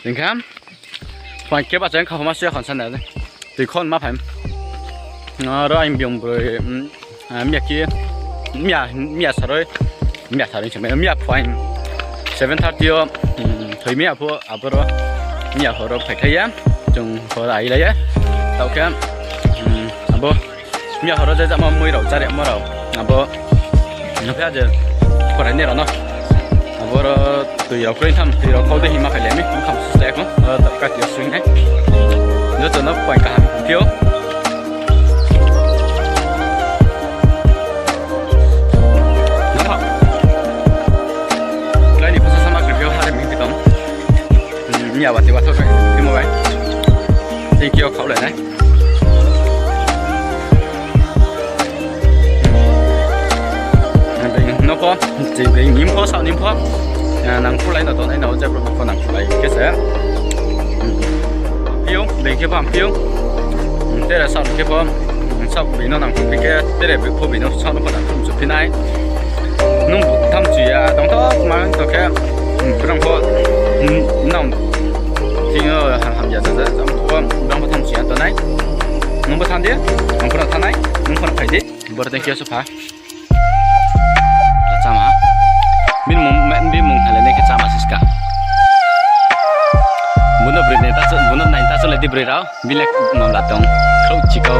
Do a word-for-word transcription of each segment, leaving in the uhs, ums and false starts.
Hing khe, phuaing khe bahcha kha homa suya khon sa na. Tui khon ma phai. Aro ang biyong broi, mm, ah, miya khe, miya, miya saroi, miya saroi se, miya phuaing seven thirty yo, mm, thoi miya pho, aboro, miya horo phaikhlai ya, chung horo ailai ya. Taoh khe, mm, abo, miya horo je jama mui rao, chari mo rao, abo, nukhe je, phorainai rao no. Aboro tui rao kroi tham, tui rao khau dei hima khailai mi, mkham suslai kho, o, tabka tui sui nai. Joto no phuaing kaham phiou. Nokha. Klai ni phosa sama kri phiou hare ming tong. Hmm, miya wati watho khe, timo bai. Thank you, khaulai nai. Nokho, je bai nim pho, sa nim pho. Nang khulai no tongnai no, je brouh no pho nang khulai khe se. Phiou, beng khe pho phiou. Tere sa khe pho, sa beng no nang phi khe, tere beng pho beng no sa no pho nang khum su phi nai. Nung tham chu ya, tong tho, ma tong khe, brang pho, nang, thing yo, ham, ham ya, ja, ja, jam pho, brang pho tham chu ya, tongnai. Nung pho tham di, nung pho tham nai, nung pho phai di. Boro thank you, supha. Chama. Bini mung, bini mung hale ne khe chama siska. Buno broi nai ta, buno nai ta chole di broi rao. Bini le mamla tong. Khrouh chikau.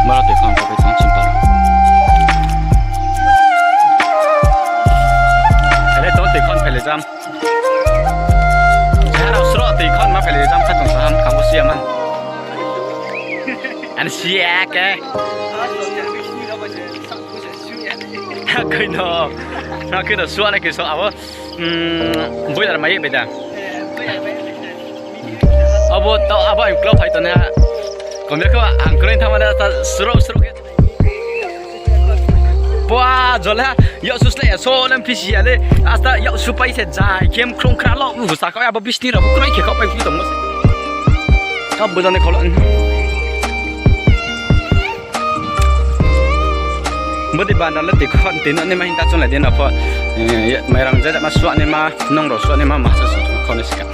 Maro tui khon papai tong chimpa. Hale tong tui khon phele jam. Harao sro tui khon ma phele jam kha tong saham kamo siya man. Ani siya ke. Hakoi no. Hakoi no suana ke so abo. Boiler mai beda. Abo to abo ang klo phai to na. Komya ko ang klo thama da ta sro sro ke. Pua, jole, yak su slai ya, so lem pisi ya le. Asta yak su pai se jai, kem krong kra lo, u sa kau ya, bo bisni rao, kroi khe kau pai phi tong mo se. Kau bo jani kau lo. Bo di bandar le tui khon tui no ne ma hinta chung lai di na pho. Eh, mairang ja ja ma suak ne ma, nong rao suak ne ma, ma sa sa khon ne sika.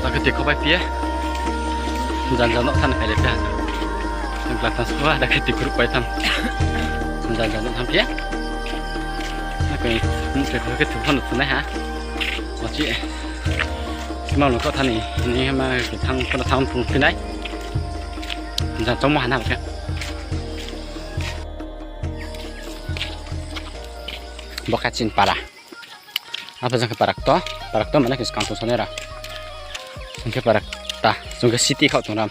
Takhe tui khopai phi ye. Janja no than phailai phi ha. Glass tan sua, takhe tui khuruh pai tham. Janja no than phi ye. Nakoi, mungkhe khe thu phano thunai ha. Ochi. Simang no kho thani, ni ma khe thang, phano thang phung phinai. Janja chomo hana khe. Bo khe chini para. Abo jang khe parak to, parak to mane khe skang tong sanai ra. Hing khe parak ta, chung khe city khaoh tong ram.